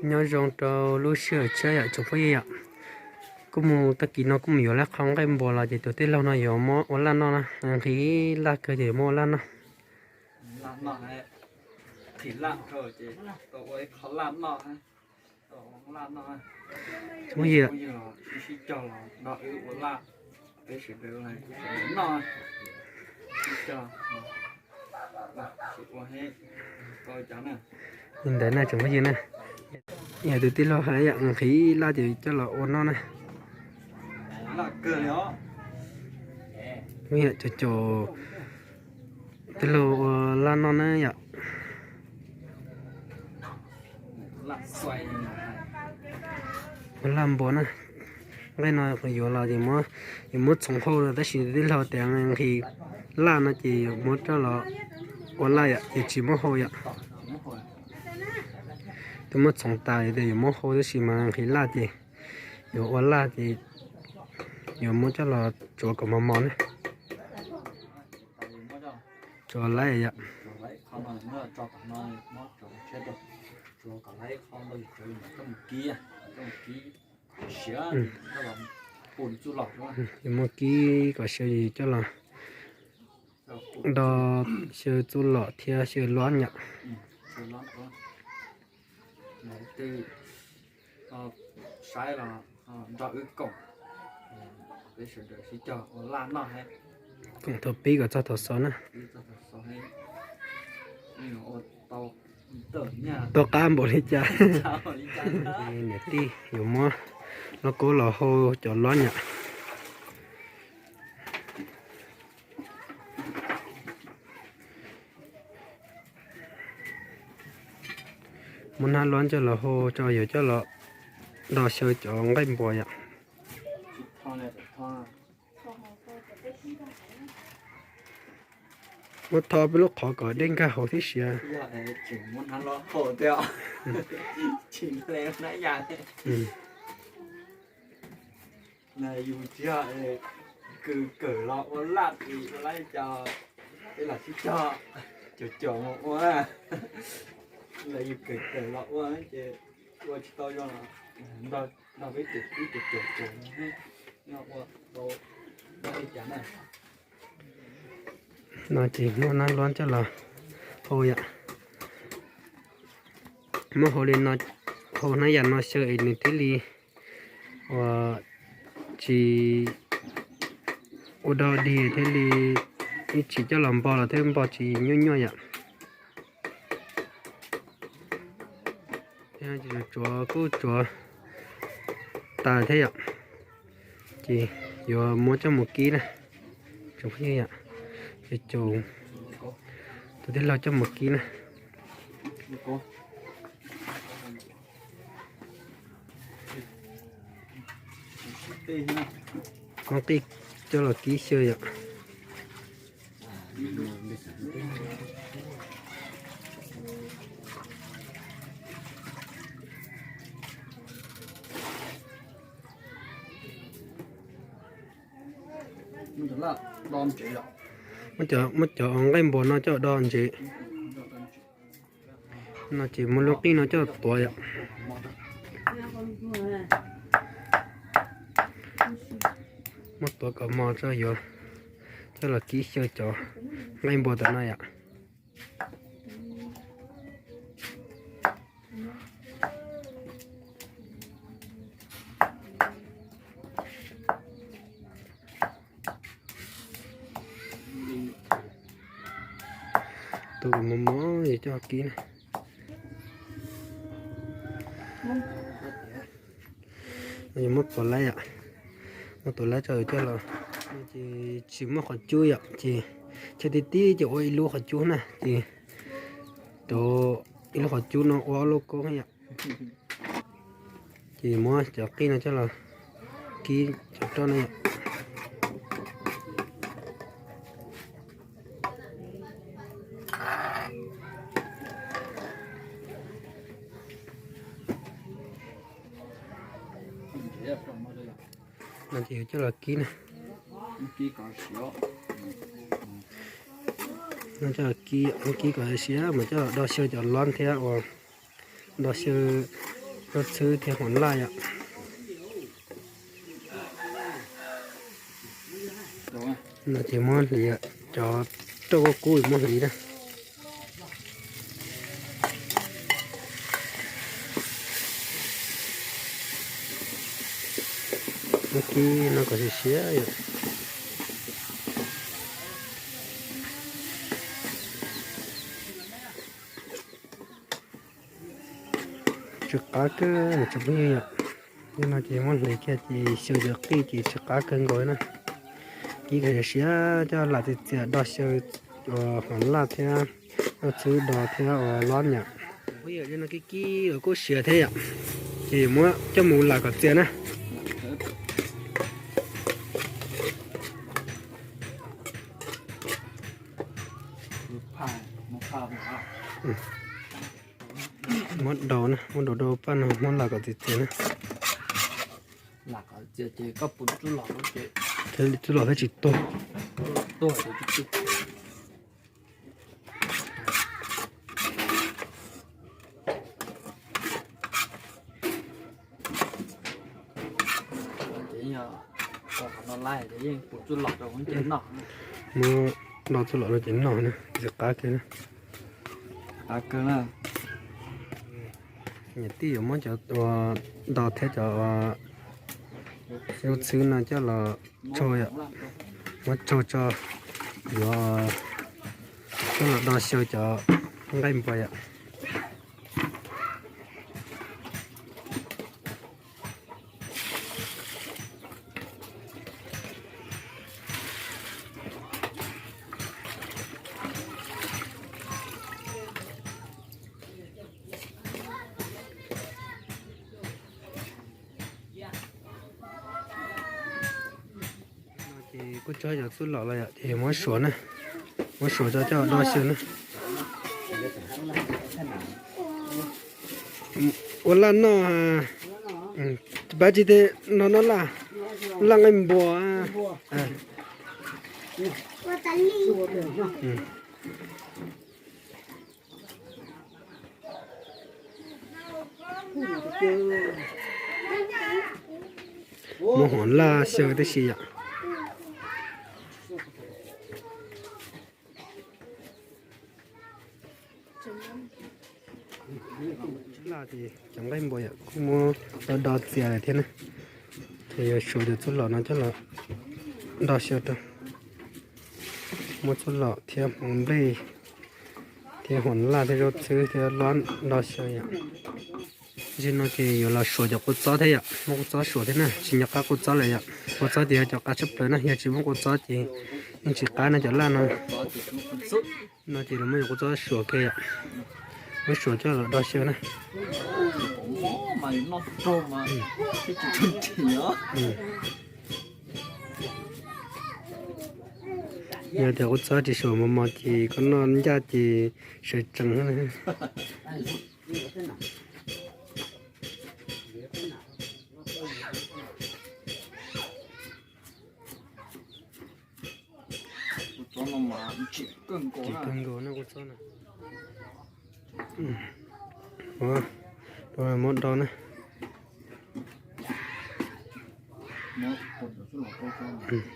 Nyob zoo rau lub sij hawm tshiab yom tsoom phooj ywg yom. Kuj mus tag kis no kuj mus yuav laj qhov nqaij npua los ces tus tij laug no yuav muab ua laj noj na, nqhis laj kawg ces yuav muab ua laj noj. Laj noj, nqhis laj rau ces tau ua ib qho laj noj. Tsoom phooj ywg, sib sib cog los nrog wb ua laj, peb sawv daws noj, sib cog ua li ntawd na tsoom phooj ywg na. Yog tus tij laug hais yom, nqhis laj ces coj los ua noj na. Yog caum caum tij laug ua laj noj na yom. Ua laj npua na. Nqaij no yuav los ces yuav muab txhoov hau los tab sis tij laug tias nqhis laj no ces yuav muab coj los ua laj yom, ces tsis muab hau yom. Twb muab txhoov tas tias yuav muab hau tab sis mas nqhis laj ces yuav ua laj ces yuav muab coj los tsuav kom mos mos na. Tsuav laib yom. Yuav muab kib kom xyaw coj los do xyaw txuj lom thiab xyaw lob yom. Koom thaum pib kom txog thaum xaus na. Tau qab npaum li cas. Niam tij yuav muab lauj kaub los hau cov lob yom. Muab hnab lob coj los hau tso yuav coj los do xyaw cov nqaij npua yom. Muab tho peb lub qhov kom dej nkag hauv thiab siav. Yus tsis yog kws kawm los ua laj es ua laj cas, peb los sib cog caum caum mus ua, los yus kawm kawm los ua ces ua tsis tau zoo, nrog peb caum caum caum caum, ua tau li cas na. No ces muab hnab lob coj los hau yom. Muab hau li no, hau hnab yam no xyaw es nws thiaj li ua tsis ua dog dig thiaj li ib tsis coj los npo los thiaj npo tsis nyuaj nyuaj yom. Tsuav kuj tsuav tas thiab yom. Ces yuav muab coj mus kib na. Tsoom phooj ywg, ces caum tus tij laug coj mus kib na. Muab qij coj los kib xyaw yom. Muab cov nqaij npua no coj do ntsev. No ces muab lub qij no coj tuav yom. Muab tuav kom mos tso yuav coj los kib xyaw cov nqaij npua tom no yom. Tus mos mos es coj kib na. Muab tuav laib yom, muab tuav laib tso coj los. Ces tsis muaj qhov cub yom, ces chaw tib tib ces ua ib lub qhov cub na, ces rau ib lub qhov cub no ua ob lub koob yom. Ces muab cov qij no coj los kib cov roj no yom. No ces yuav coj los kib na. No coj los kib, kib kom siav mas coj los do xyaw cov lob thiab uas do xyaw Rau txhwb thiab hmoov laj yom. No ces muab hliv, cov roj kub kub muab hliv na. Muab kib no kom siav siav yom. Tsis qab kawg tsoom phooj ywg yom. Yog no ces muab hliv kiag ces xyaw cov qij ces tsis qab kawg nkaus na. Kib kom siav siav coj lam txias txias do xyaw, hmoov laj thiab, rau txhwb do thiab ua lob yom. Yog no kib kib los kuj siav thiab yom. Ces muab coj mus lam kom txias na. Muab daus na, muab daus rau paj no muab lam kom txias txias na. Thiab txuj lom thiaj tsis tuag. Muab do txuj lom rau ces noj na, ntxim qab kawg na. Niam tij yuav muab cov ua do thiab cov ua rau txhwb no coj los tsaug yom, muab tsaug tso, yuav coj los do xyaw cov nqaij npua yom. Ces kuj tso cov txuj lom los yom, ces muab suav na, muab suav tso coj do xyaw na. Ua laj noj, pab tsis tej no noj laj, laj nqaij npua. Muab hmoov laj xyaw tib si yom. Laj ces cov nqaij npua yom kuj muab do do txias lawm thiab na. Ces yuav suav cov txuj lom no coj los do xyaw rau. Muab txuj lom thiab hmoov nplej thiab hmoov laj thiab zaub txhwb thiab lob do xyaw yom. Tam sim no ces yuav los suav cov kua txob thiab yom, muab kua txob suav thiab na, tsis nco qab kua txob lawm yom. Kua txob ces yog cov qab tshaj plaws na, yog tsis muab kua txob ces yeej tsis qab na cov laj no. No ces lawv muab cov kua txob suav kiag yom, muab suav coj los do xyaw na. Yog tias kua txob tsis suav mos mos ces koj noj ncaj ces sawv tsees. Tsis kawg nkaus na kua txob na. Muab do na.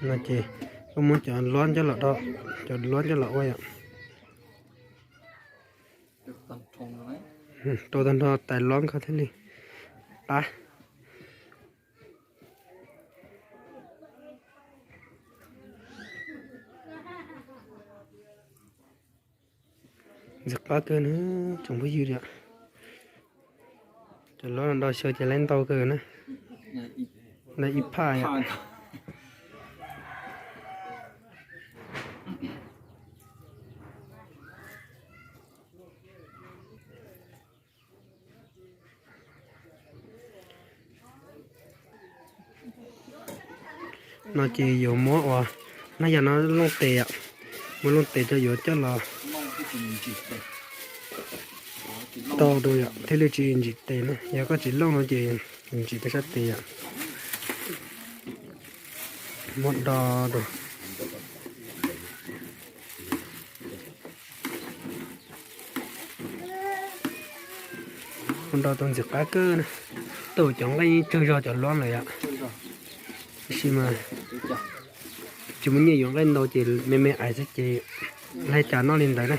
No ces koj muab cov lob coj los do, cov lob coj los ua yom. Rau tag nrho tais lob koj thiaj li qab. Ntxim qab kawg na tsoom phooj ywg yom. Cov lob no do xyaw ces laib ntau kawg na. Laib ib phaj yom. No ces yuav muab ua, hnab yas no looj tes yom, muab looj tes rau yuav coj los do rau yom, thiaj li tsis ntsim tes na. Yog koj tsis looj no ces ntsim rau sab tes yom. Muab do rau. Nrau tau ntxim qab kawg na. Tau cov nqaij yeej tsawg zog cov luab lawm yom. Tab sis mas tsis muaj nyiaj yuav nqaij ntau ces me me ais xwb ces laij cas noj li ntawd na.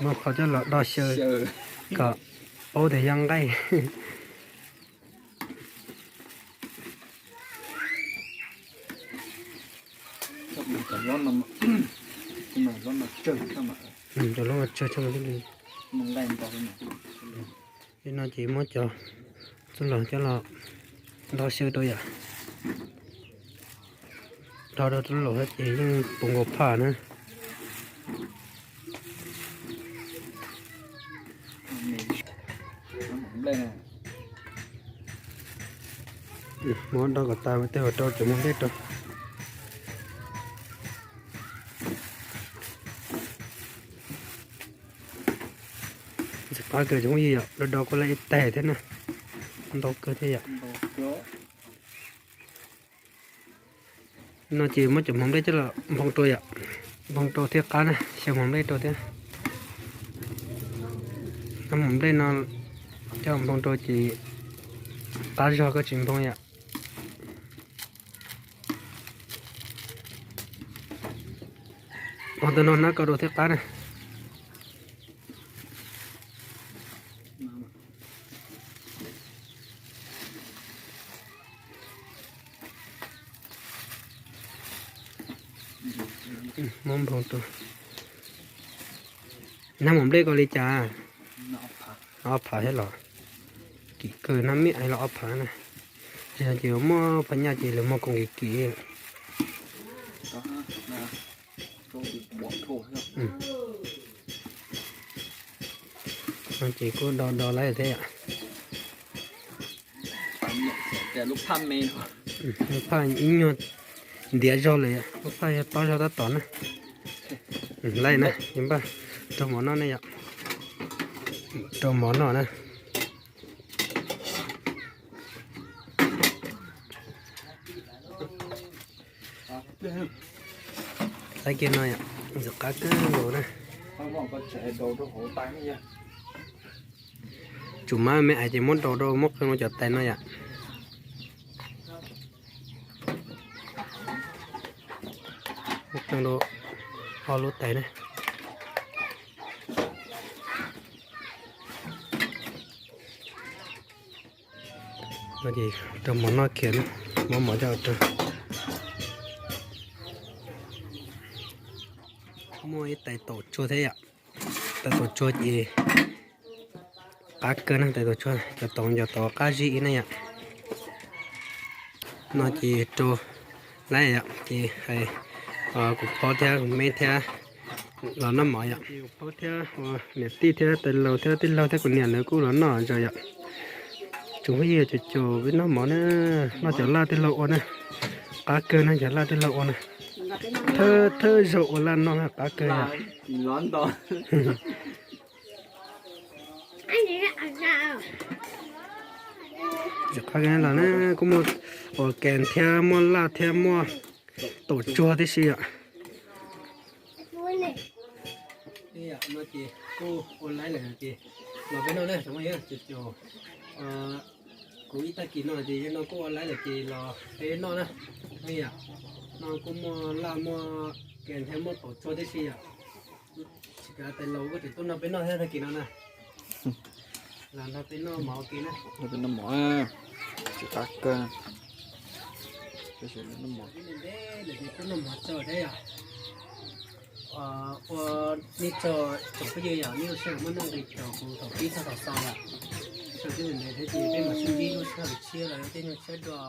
Muab qhov coj los do xyaw kom paub tias yog nqaij. Cov lub no tsawg tshaj li. Li no ces muab cov txuj lom coj los do xyaw rau yom. Do rau txuj lom ces yeej puv nkaus phaj na. Muab do kom tas tej hauv rau cov mos nplej rau. Ntxim qab kawg cov phooj ywg yom, do do kuj laj ib tais thiab na. Ntau kawg thiab yom. No ces muab cov mos nplej coj los nphoo rau yom. Nphoo rau thiaj qab na, xyaw mos nplej rau thiab. Nab mos nplej no coj nphoo rau ces qab zog koj tsis nphoo yom. Ua tus no hnab ko rau thiaj qab na. Muab nphoo rau. Nab mos nplej ko li cas? Ob phav thiab los? Kim kawg, nab me ais los ob phav na. Ces muaj phaj nyaj ces lawv muag koom kim kim. Ces kuj do do lawm thiab yom. Lub phaj ib nyuag ntiav zog lawm, lub phaj yog tob zog tab tom na. Lawm na, npaj rau mov noj ne yom. Rau mov noj na. Saib kiag no yom, ntxim qab kawg nkaus na. Tsum mab me ais ces muab rau rau muab qee rau cov tais no yom. Muab qee rau ob lub tais na. Rau mov noj kiag na, muab mov coj rau. Muaj ib tais taum tsuag thiab yom. Tais taum tsuag ces qab kawg na, tais taum tsuag cov taum cov taum qab zib ib na yom. No ces rau lawm yom, ces hais kuv phauj thiab kuv meb thiab los noj mov yom. Kuv phauj thiab niam tij thiab tais laus thiab tij laug thiab kuv niam lawv kuj los noj zog yom. Tsoom phooj ywg, caum caum peb noj mov na, noj cov laj tij laug ua na. Qab kawg na, cov laj tij laug ua na. Thawj thawj zaug ua laj noj na, qab kawg yom. Tsis qab kawg los na, kuj muaj ua kas thiab muaj laj thiab muaj taum tsuag tib si yom. No ces kuj ua laib lawm ces los peb noj na, tsoom phooj ywg, caum caum. Kuv ib tag kis no ces no kuj ua laib lawm ces los peb noj na. No kuj muaj laj muaj kas thiab muaj taum tsuag tib si yom. Tsis kav tais laus kuj tseem tuaj nrog peb noj thiab tag kis no na. Los nrog peb noj mov ua ke na. Nrog peb noj mov, tsis qab kawg. Ntev ntev lawm ces kuj noj mov tso thiab yom. Ua nej tsaug tsoom phooj ywg yom, nej lub sij hawm muab noj nqis caum kuv thaum pib txog thaum xaus lawm. Tsaug tib ntev thiab ces peb mam sib ntsib lub sij hawm tshiab los yog tej nyuag tshiab dua.